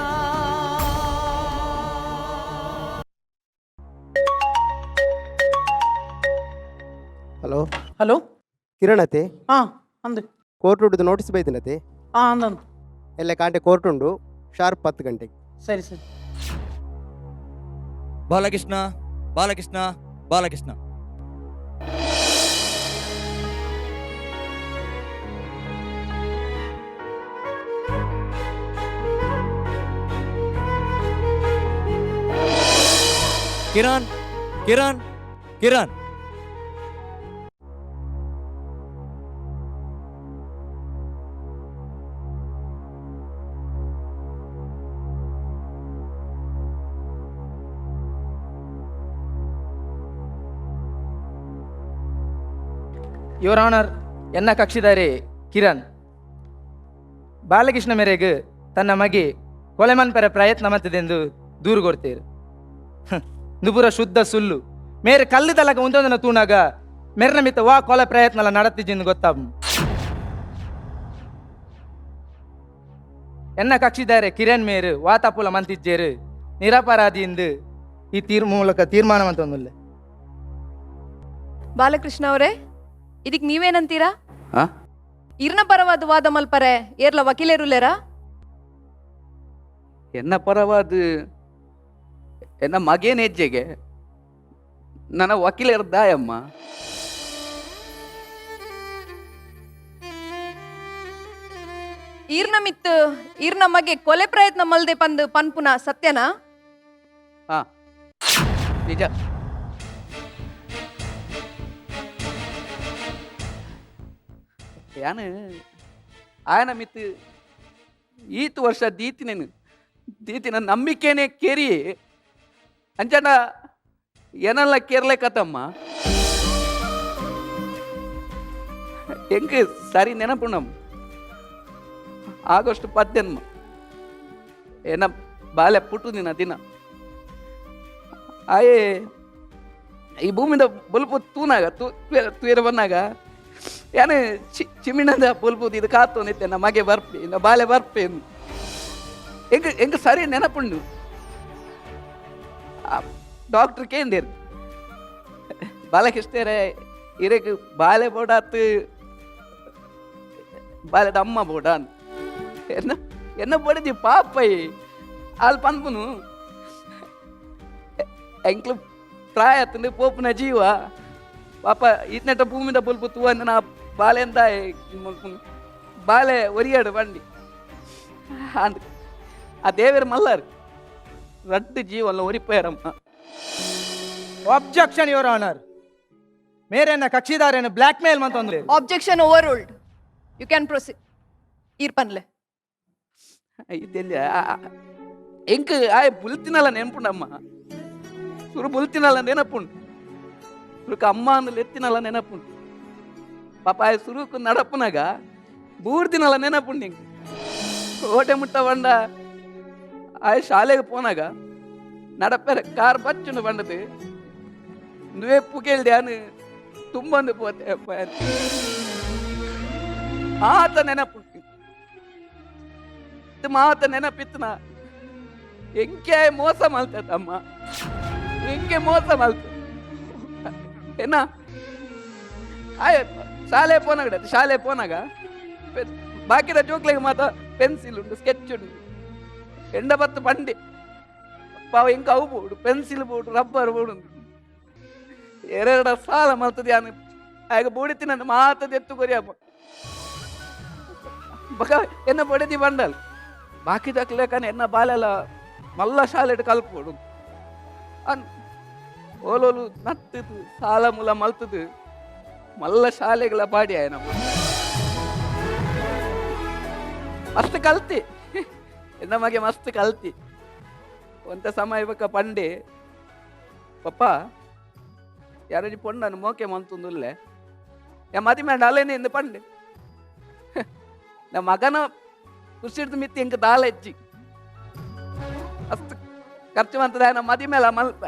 Speaker 9: ಹಲೋ.
Speaker 5: ಹಲೋ.
Speaker 9: ಕಿರಣ್ ಅತೆ?
Speaker 5: ಹಾ, ಅಂದು.
Speaker 9: ಕೋರ್ಟ್ ಉಡ್ದು ನೋಟಿಸ್ ಬೈದಿನತೆ?
Speaker 5: ಹಾ, ಅಂದಂದು.
Speaker 9: ಎಲ್ಲ ಕಾಂಟೆ ಕೋರ್ಟ್ ಉಂಡು, ಶಾರ್ಪ್ 10 ಗಂಟೆಗೆ.
Speaker 5: ಸರಿ ಸರಿ.
Speaker 3: Balakrishna, Balakrishna, Balakrishna. Kiran, Kiran, Kiran.
Speaker 10: Your honour, ಎನ್ನ ಕಕ್ಷಿದಾರೆ ಕಿರಣ್ ಬಾಲಕೃಷ್ಣ ಮೇರೆಗೆ ತನ್ನ ಮಗೆ ಕೊಲೆ ಮನ್ಪೆರ ಪ್ರಯತ್ನ ಮತ್ತದೆಂದು ದೂರು ಕೊಡ್ತೇರು. ನುಬುರ ಶುದ್ಧ ಸುಳ್ಳು. ಮೇರೆ ಕಲ್ಲುದಲಗ ಒಂದೊಂದನ ತೂಣಾಗ ಮೆರ್ನ ಮಿತ್ತ ವಾ ಕೊಲೆ ಪ್ರಯತ್ನ ಎಲ್ಲ ನಡತಿಜಿಂದು ಗೊತ್ತಾಬ್. ಎನ್ನ ಕಕ್ಷಿದಾರೆ ಕಿರಣ್ ಮೇರು ವಾ ತಪ್ಪುಲ ಮಂತಿಜ್ಜೇರು ನಿರಪರಾಧಿ ಎಂದು ಈ ತೀರ್ ಮೂಲಕ ತೀರ್ಮಾನ ಮಂತೊಂದುಲ್ಲೆ.
Speaker 11: ಬಾಲಕೃಷ್ಣ ಅವರೇ, ಇದಕ್ ನೀವೇನಂತೀರಾ?
Speaker 7: ಆ?
Speaker 11: ಇರ್ನ ಪರವಾದ ವಾದ ಮಲ್ಪರೆ ಏರ್ಲ ವಕೀಲರುಲ್ಲೇರಾ?
Speaker 7: ಎನ್ನ ಪರವಾದ ಎನ್ನ ಮಗೇನ ಹೆಜ್ಜೆಗೆ ನನ್ನ ವಕೀಲರ ದಾಯಮ್ಮ.
Speaker 11: ಈರ್ನ ಮಿತ್ತು ಈರ್ನ ಮಗೆ ಕೊಲೆ ಪ್ರಯತ್ನ ಮಲ್ದೆ ಪಂದ್ ಪನ್ಪುನ ಸತ್ಯನಾ?
Speaker 7: ಹಾ, ನಿಜ. ಯಾನು ಆಯನ ಮಿತ್ತು ಈತ್ ವರ್ಷ ದೀತಿನೇನು ದೀತಿನ ನಂಬಿಕೆನೆ ಕೇರಿ ಅಂಚನ ಏನೆಲ್ಲ ಕೇರ್ಲೇಕತ್ತಮ್ಮ. ಎಂಕ್ ಸರಿ ನೆನಪುಣಮ್, ಆಗಸ್ಟ್ 18 ಏನ ಬಾಲೆ ಪುಟ್ಟು ದಿನ ದಿನ ಆಯೇ ಈ ಭೂಮಿದ ಬೊಲ್ಪು ತೂನಾಗ ತೂಯರ ಬಂದಾಗ ಯಾನು ಚಿಮಿಣದ ಬೊಲ್ಪು ಇದು ಕಾತು ನಿತ್ತೆ ನ ಮಗೆ ಬರ್ಪಿ ನ ಬಾಲೆ ಬರ್ಪಿ ಎಂಗ್ ಎಂಗ್ ಸರಿ ನೆನಪುಂಡು. ಡಾಕ್ಟರ್ ಕೇಂದಿರ್ ಬಾಲಕೃಷ್ಣರೇ ಇರಕ್ ಬಾಲೆ ಬೋಡಾತ್ ಬಾಲೆದ ಅಮ್ಮ ಬೋಡ ಎನ್ನ ಎನ್ನ ಬಡಿದಿ ಪಾಪೈ ಆಲ್ ಪನ್ಪುನು ಎಂಕ್ಲು ಪ್ರಾಯ ಆತಂದು ಪೋಪುನ ಜೀವ ಪಾಪ ಇತ್ನೆಟ ಭೂಮಿದ ಬೊಲ್ಪು ತೂವಂದ ನಾ ಬಾಲೆಂದ ಬಾಲೆ ಒರಿಯಾಡು ಬಂಡಿ ಅಂದ್ ಆ ದೇವೇರ್ ಮಲ್ಲಾರು ರಡ್ಡು ಜೀವಲ್ಲ ಒರಿಪೇರಮ್ಮ.
Speaker 10: Objection your honour. ಮೇರೆನ ಕಕ್ಷಿದಾರೇನು ಬ್ಲ್ಯಾಕ್ ಮೇಲ್ ಮಂತೊಂದು
Speaker 11: Objection overruled. You can proceed. ಈರ್ ಪನ್ಲೆ.
Speaker 7: ಇದೆಲ್ಲ ಎಂಕ್ ಆಯ್ ಬುಲ್ತಿನಲ್ಲ ನೆನ್ಪುಂಡಮ್ಮ. ಸುರು ಬುಲ್ತಿನಲ್ಲ ನೆನಪುಂಡು. ಸುರುಕು ಅಮ್ಮ ಅಂದ್ ಎತ್ತಿನಲ್ಲ ನೆನಪುಂಡು. ಪಾಪ ಆಯ್ ಸುರುಕು ನಡಪುನಾಗ ಬೂರ್ದಿನಲ್ಲ ನೆನಪುಂಡು ಎಂಕ್. ಕೋಟೆ ಮುಟ್ಟ ಬಂಡ ಆಯ್ ಶಾಲೆಗೆ ಪೋನಾಗ ನಡಪೆರೆ ಕಾರ್ ಬಚ್ಚುಂಡು ಬಂಡದು ನುವೆ ಪುಗೇಲ್ದೆ ಅನು ತುಂಬಂದು ಪೋತೆ ಅಪ್ಪ. ಆತ ನೆನಪುಂಡು. ಮಾತ ನೆನಪಿತ್ತನ ಎಂಕೆ ಮೋಸ ಮಲ್ತಮ್ಮ, ಎಂಕೆ ಮೋಸ ಮಲ್ತ ಏನ. ಆಯ್ ಶಾಲೆ ಪೋನಾಗ, ಶಾಲೆ ಪೋನಾಗ ಬಾಕಿದ ಜೋಕ್ಲೆಗೆ ಮಾತ ಪೆನ್ಸಿಲ್ ಉಂಡು, ಸ್ಕೆಚ್ ಉಂಡು, ಎಂಡ ಬತ್ತು ಬಂಡಿ ಪಾವ ಎಂಕ ಅವು ಬೋಡು, ಪೆನ್ಸಿಲ್ ಬೋಡು, ರಬ್ಬರ್ ಬೋಡು, ಎರಡ ಸಾಲ ಮಲ್ತದೆ ಯಾನು ಆಗ ಬೋಡಿತಿನ ಮಾತದ ಎತ್ತು ಕೊರಿಯಪ್ಪ. ಬಕ ಎನ್ನ ಬಡದಿ ಬಂಡಲ್ ಬಾಕಿ ದಕ್ಲೇಕನೆ ಎನ್ನ ಬಾಲೆಲ್ಲ ಮಲ್ಲ ಶಾಲೆಡ್ ಕಲ್ಪೋಡು ಅನ್ ಓಲೋಲು ನತ್ತದು ಸಾಲ ಮೂಲ ಮಲ್ತದು ಮಲ್ಲ ಶಾಲೆಗಳ ಪಾಡಿ ಆಯ ನಮ್ಮ ಮಸ್ತ್ ಕಲ್ತಿ ಎನ್ನ ಮಗೆ ಮಸ್ತ್ ಕಲ್ತಿ. ಒಂತ ಸಮಯ ಬಕ್ಕ ಪಂಡೆ ಪಪ್ಪ ಯಾರಜಿ ಪೊಣ್ಣನು ಮೋಕೆ ಮಂತುಂದುಲ್ಲೆ ಯಾ ಮದಿ ಮೇಡ ಅಲ್ಲೇನೆ ಇಂದು ಪಂಡೆ. ನಮ್ಮ ಮಗನ ಖುಷಿಡ್ದು ಮಿತ್ತಿ ಎಂಕ ದಾಲ ಹೆಚ್ಚಿ ಅಷ್ಟು ಖರ್ಚು ಮಂತದ ನಮ್ಮ ಮದಿ ಮೇಲ ಮಲ್ಪ.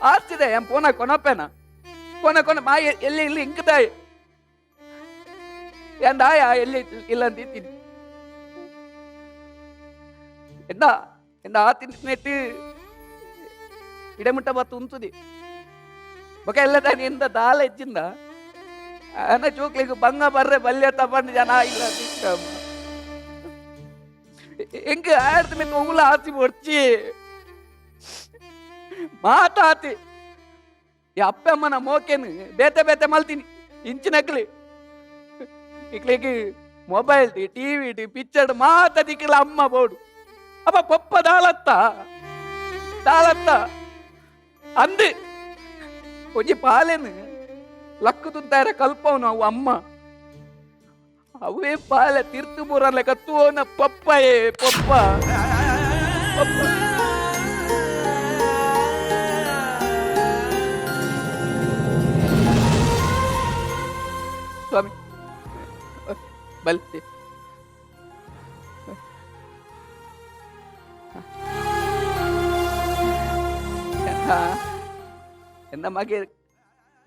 Speaker 7: ಆಸ್ತಿದೆ ಎಂ ಪೋನ ಕೊನಪೇನ ಪೋನ ಕೊನ ಮಾ ಎಲ್ಲಿ ಇಲ್ಲಿ ಇಂಕದಾಯ್ ಎಂದಾಯ ಎಲ್ಲಿ ಇಲ್ಲ ಅಂತ ಇತ್ತೀನಿ ಎಂದ ಎಂದ ಆ ತಿಂತಿನೆಟ್ಟು ಇಡಮುಟ್ಟ ಬತ್ತು ಉಂತುದಿ ಬೊಕ ಎಲ್ಲ ತಾನೆ ಎಂದ ದಾಲ ಹೆಚ್ಚಿಂದ ಅನ್ನ ಚೋಕ್ಲಿಗೆ ಬಂಗ ಬರ್ರೆ ಬಲ್ಯ ತಪ್ಪಂಡು ಜನ ಇಲ್ಲ ಎಂಕ್ ಆಯ್ತು ಮಿತ್ ಒಗುಲ ಆಸಿ ಬೊಡ್ಚಿ ಮಾತಾತಿ ಈ ಅಪ್ಪ ಅಮ್ಮನ ಮೋಕೆನು ಬೇತೆ ಬೇತೆ ಮಲ್ತೀನಿ ಇಂಚಿನಕ್ಲಿ ಇಕ್ಲಿಗೆ mobile T TV T picture ಮಾತದಿಕ್ಕಿಲ್ಲ ಅಮ್ಮ ಬೋಡು ಅಪ್ಪ ಪಪ್ಪ ದಾಳತ್ತ ದಾಳತ್ತ ಅಂದು ಒಂಜಿ ಪಾಲೆನು ಲಕ್ಕು ತುಂತಾರ ಕಲ್ಪವನು ಅವು ಅಮ್ಮ ಅವೇ ಪಾಲೆ ತಿರ್ತು ಬೂರಲ್ಲ ಕತ್ತುವನ ಪಪ್ಪಯೇ ಪಪ್ಪ ಪಪ್ಪ. ಸ್ವಾಮಿ ಬಲ್ತೆ ಎನ್ನ ಮಗೆ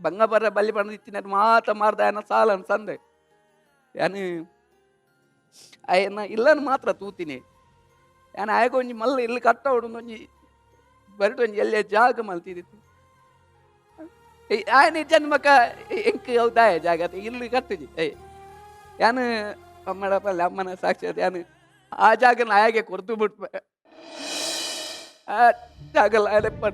Speaker 7: ಬಂಗ ಬರ ಬಲ್ಲಿ ಬಣ್ಣ ಇತ್ತಿನ ಮಾತ ಮಾರ್ದ ಏನ ಸಾಲ ಸಂದೆ ಯಾನು ಆಯನ ಇಲ್ಲನು ಮಾತ್ರ ತೂತೀನಿ ಯಾನ ಆಯಗ ಒಂಜಿ ಮಲ್ಲ ಇಲ್ಲಿ ಕಟ್ಟವಡು ಒಂಜಿ ಬರಟು ಒಂಜಿ ಎಲ್ಲೇ ಜಾಗ ಮಲ್ತಿದಿತ್ತು ಆಯನ ಜನ್ಮಕ ಎಂಕ್ ಹೌದಾಯ ಜಾಗ ಇಲ್ಲಿ ಕಟ್ಟುಜಿ ಏಯ್ ಯಾನು ಅಮ್ಮಡಪಲ್ಲ ಅಮ್ಮನ ಸಾಕ್ಷಾತ್ ಯಾನು ಆ ಜಾಗನ ಆಯಾಗೆ ಕೊರ್ತು ಬಿಟ್ಪ ಆ ಜಾಗಲ್ಲ ಆಯಲೆಪ್ಪ.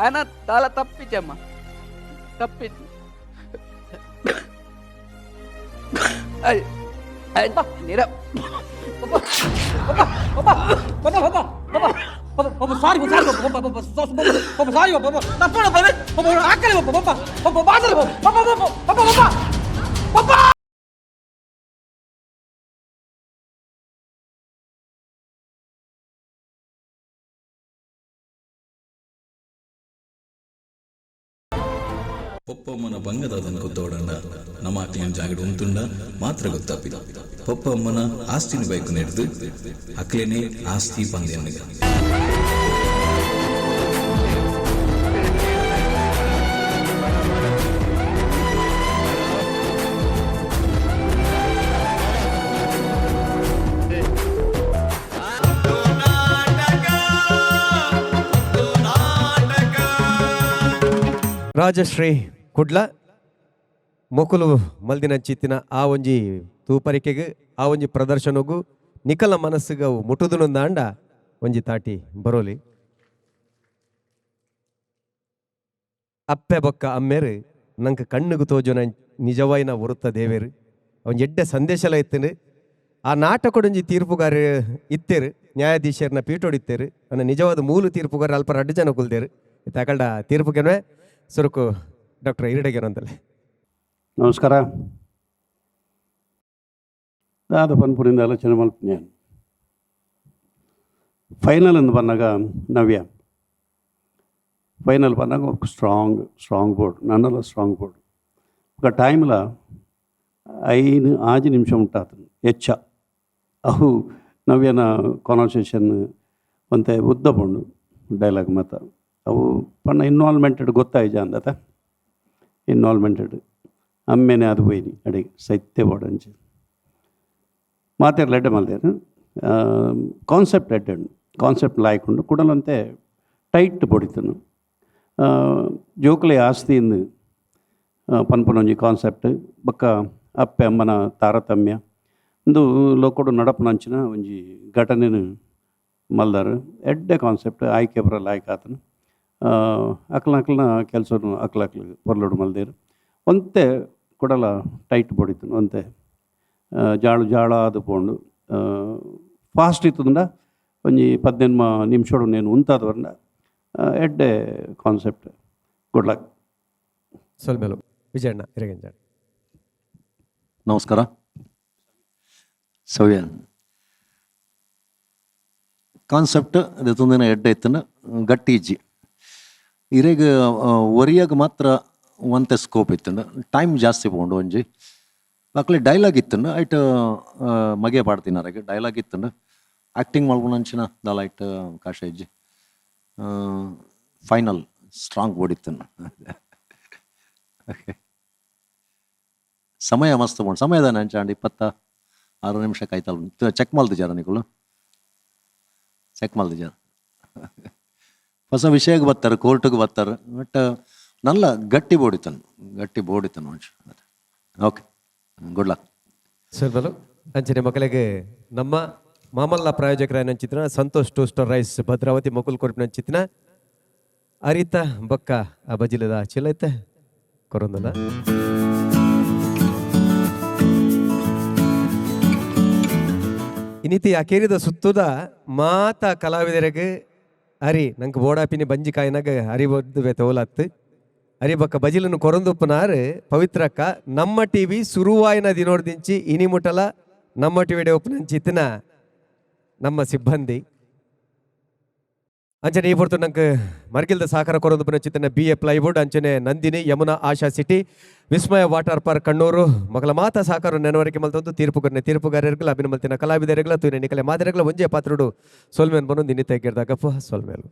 Speaker 7: ಆನ ತಾಳ ತಪ್ಪಿಚಮ್ಮ ತಪ್ಪಿச்சு. ನಿರ
Speaker 5: ಪಪ್ಪ ಪಪ್ಪ ಪಪ್ಪ ಪಪ್ಪ ಪಪ್ಪ. ಪಪ್ಪ ಸಾರಿ ಸಾರಿ ಪಪ್ಪ ಪಪ್ಪ ಪಪ್ಪ ಸಾರಿ ಪಪ್ಪ ತಪ್ಪಣ ಪಪ್ಪ ಆಕಲೆ ಪಪ್ಪ ಪಪ್ಪ ಪಪ್ಪ ಬಾದರ ಪಪ್ಪ ಪಪ್ಪ ಪಪ್ಪ ಪಪ್ಪ ಪಪ್ಪ.
Speaker 12: ಪೊಪ್ಪಮ್ಮನ ಬಂಗದಾದನ ಗೊತ್ತೋಡಂಡ ನಮ್ಮ ಅಕ್ಲಿನ ಜಾಗಡ್ ಉಂತುಂಡ ಮಾತ್ರ ಗೊತ್ತಾಪಿದ ಪೊಪ್ಪಮ್ಮನ ಆಸ್ತಿನ ಬೈಕು ನೆಡ್ದು ಅಕ್ಲೇನೆ ಆಸ್ತಿ ಪಂದ್ಯನಿಗ.
Speaker 1: ರಾಜಶ್ರೀ ಕುಡ್ಲ ಮೊಕುಲು ಮಲ್ದಿನ ಚಿತ್ತಿನ ಆ ಒಂಜಿ ತೂಪರಿಕೆಗ್ ಆ ಒಂಜಿ ಪ್ರದರ್ಶನಗು ನಿಕಲ ಮನಸ್ಸಿಗೆ ಅವು ಮುಟುದುನೊಂದಾಂಡ ಒಂಜಿ ತಾಟಿ ಬರೋಲಿ. ಅಪ್ಪೆ ಬೊಕ್ಕ ಅಮ್ಮೇರು ನಂಗೆ ಕಣ್ಣುಗು ತೋಜುನ ನಿಜವಾಯಿನ ಒರುತ್ತ ದೇವೇರು ಅವನ್ ಎಡ್ಡೆ ಸಂದೇಶಲ ಇತ್ತನು. ಆ ನಾಟಕೊಡೊಂಜಿ ತೀರ್ಪುಗಾರ ಇತ್ತೇರು, ನ್ಯಾಯಾಧೀಶರನ್ನ ಪೀಠೋಡಿತ್ತೇರು. ನನ್ನ ನಿಜವಾದ ಮೂಲ ತೀರ್ಪುಗಾರ ಅಲ್ಪ ರಡ್ಡು ಜನ ಕುಲ್ದೇರು. ಇತ್ತ ತೀರ್ಪುಗೆನವೆ ಸುರುಕು ಡಾಕ್ಟರ್ ಇರಡೆಗೆನಂತಲೆ.
Speaker 13: ನಮಸ್ಕಾರ. ದಾದ ಪನ್ಪುನಿಂದ ಆಲೋಚನೆ ಮಲ್ಪುನಿ. ಫೈನಲ್ ಅಂದ್ ಬನ್ನಾಗ ನವ್ಯ ಫೈನಲ್ ಬನ್ನಾಗ strong strong board ನನ್ನಲ್ಲ strong board. ఒక ಟೈಮ್ಲ 5 6 ನಿಮಿಷ ಉಂಟಾತು ಹೆಚ್ಚ ಅವು ನವ್ಯನ ಕಾನ್ವರ್ಸೇಷನ್ ಒಂತೆ ಉದ್ದ ಪೋಂಡು ಡೈಲಾಗ್ ಮಾತ ಅವು ಪಂಡ ಇನ್ವಾಲ್ವ್ಮೆಂಟೆಡ್ ಗೊತ್ತಾಯ್ಜ ಅಂದತ ಇನ್ವಾಲ್ವ್ಮೆಂಟೆಡ್ ಅಮ್ಮೆನೆ ಅದು ಪೋಯಿನಿ ಅಡೆ ಸೈತ್ಯ ಬೋರ್ಡ್ ಮಾತೇರ್ ಲೆಡ್ಡೆ ಮಲ್ದೇರು ಕಾನ್ಸೆಪ್ಟ್ ಎಡ್ಡೆ ಉಂಡು ಕಾನ್ಸೆಪ್ಟ್ ಲಾಯ್ಕ್ ಉಂಡು ಕುಡಲಂತೆ ಟೈಟ್ ಬೊಡಿತನು ಜೋಕುಲೆ ಆಸ್ತಿಯಿಂದ ಪನ್ಪುನೊಂಜಿ ಕಾನ್ಸೆಪ್ಟ್ ಬೊಕ್ಕ ಅಪ್ಪೆ ಅಮ್ಮನ ತಾರತಮ್ಯ ಇಂದು ಲೋಕೊಡು ನಡಪುನಂಚಿನ ಒಂಜಿ ಘಟನೆನು ಮಲ್ದಾರು ಎಡ್ಡೆ ಕಾನ್ಸೆಪ್ಟ್ ಆಯ್ಕೆ ಬರಲ್ಲ ಆಯ್ಕೆ ಆತನು ಅಕ್ಲ ಅಕ್ಲನ ಕೆಲಸನು ಅಕ್ಲ ಅಕ್ಲ ಪೊರ್ಲುಡು ಮಲ್ದೇರು ಒಂತೆ ಕೊಡಲ ಟೈಟ್ ಬೊಡಿತನು ಒಂತೆ ಜಾಳು ಜಾಳ ಅದು ಪೋಂಡು ಫಾಸ್ಟ್ ಇತ್ತುಂಡ ಒಂಜಿ 18 ನಿಮಿಷಡು ನೇನು ಉಂತಾದ ವರ್ಣ ಎಡ್ಡೆ concept. Good luck.
Speaker 1: ಸೊಲ್ಮೆಲು ವಿಜಯಣ್ಣ ಇರಗಂಜ.
Speaker 14: ನಮಸ್ಕಾರ. ಸವ್ಯ ಕಾನ್ಸೆಪ್ಟ್ ದೆತೊಂದಿನ ಎಡ್ಡೆ ಇತ್ತನ ಗಟ್ಟಿ ಇಜ್ಜಿ ಇರೆಗ್ ಒರಿಯಾಗ ಮಾತ್ರ ಒಂತೆ ಸ್ಕೋಪ್ ಇತ್ತಂಡ ಟೈಮ್ ಜಾಸ್ತಿ ಪೋಂಡು ಒಂಜಿ ಅಕ್ಲೆ ಡೈಲಾಗ್ ಇತ್ತಂಡ ಐಟ್ ಮಗೆ ಪಾಡ್ತಿನಾರಗೆ ಡೈಲಾಗ್ ಇತ್ತಂಡ ಆ್ಯಕ್ಟಿಂಗ್ ಮಲ್ಪುನಂಚಿನ ದಾಲ ಐಟ್ ಅವಕಾಶ ಇಜ್ಜಿ ಫೈನಲ್ ಸ್ಟ್ರಾಂಗ್ ಓಡಿತ್ತನ್ನು. ಓಕೆ ಸಮಯ ಮಸ್ತ್ ಪೋಂಡು ಸಮಯದಾನೆ ಅಂಚಾಂಡ 26 ನಿಮಿಷ ಕಾಯ್ತಲ್ ಚೆಕ್ ಮಲ್ತಿಜಾರ ನಿಕುಲು ಚೆಕ್ ಮಲ್ತಿಜಾರ ಹೊಸ ವಿಷಯಕ್ಕೆ ಬರ್ತಾರೆ ಕೋರ್ಟ್ಗೆ ಬರ್ತಾರೆ ಬಟ್ ನಲ್ಲ ಗಟ್ಟಿ ಬೋಡಿತನು ಗಟ್ಟಿ ಬೋಡಿತನು ಒಂಚು. Okay good luck.
Speaker 1: ಸೊಲ್ಮೆಲು ಅಂಚನೆ ಮಕ್ಕಳಿಗೆ ನಮ್ಮ ಮಾಮಲ್ಲ ಪ್ರಾಯೋಜಕರ ಚಿತ್ರ ಸಂತೋಷ್ ಟೋಸ್ಟರ್ ರೈಸ್ ಭದ್ರಾವತಿ ಮೊಕುಲ್ ಕೊರ್ಪಿನ ಚಿತ್ರ ಅರಿತ ಬಕ್ಕ ಆ ಬಜಿಲದ ಚಿಲೈತೆ ಕೊರೊಂದಲ. ಇನ್ನಿತಿ ಅಕೇರಿದ ಸುತ್ತುದ ಮಾತ ಕಲಾವಿದರಿಗೆ ಅರಿ ನಂಗೆ ಬೋಡಾಪಿನಿ ಬಂಜಿ ಕಾಯಿನಾಗ ಅರಿ ಬದ್ದು ಬೇತೆ ಅರಿ ಬಕ್ಕ ಬಜಿಲನ್ನು ಕೊರಂದುಪ್ಪನಾರು ಪವಿತ್ರಕ್ಕ ನಮ್ಮ ಟಿವಿ ಸುರುವಾಯಿನ ದಿನೋರ್ದಿಂಚಿ ಇನಿ ಮುಟಲ ನಮ್ಮ ಟಿವಿ ಒಪ್ಪುನಂಚಿತ್ತಿನ ನಮ್ಮ ಸಿಬ್ಬಂದಿ ಅಂಚನೆ ಈ ಪೊರ್ತು ನಂಗೆ ಮರ್ಗಿಲ್ದ ಸಹಕಾರ ಕೊರೊಂದು ಚಿತ್ತನ B A plywood ಅಂಚನೆ Nandini Yamuna Asha city Vismaya water park Kannur ಮಗಳ ಮಾತಾ ಸಹಕಾರ ನೆನವರಿಕೆ ಮಲ್ತೊಂದು ತೀರ್ಪುಗರ್ನೆ ತೀರ್ಪುಗಾರರುಗಳ ಅಭಿನಮಲ್ತಿನ ಕಲಾವಿದರುಗಳ ತೂನೆ ನಿಕಲೆ ಮಾದರಿಗಳ ಒಂಜೇ ಪಾತ್ರುಡು ಸೊಲ್ಮೇನ್ ಬನ್ನೊಂದು ಇನ್ನಿತ ಗಿರ್ದಾಗಪ್ಪ ಸೊಲ್ಮೇಲು.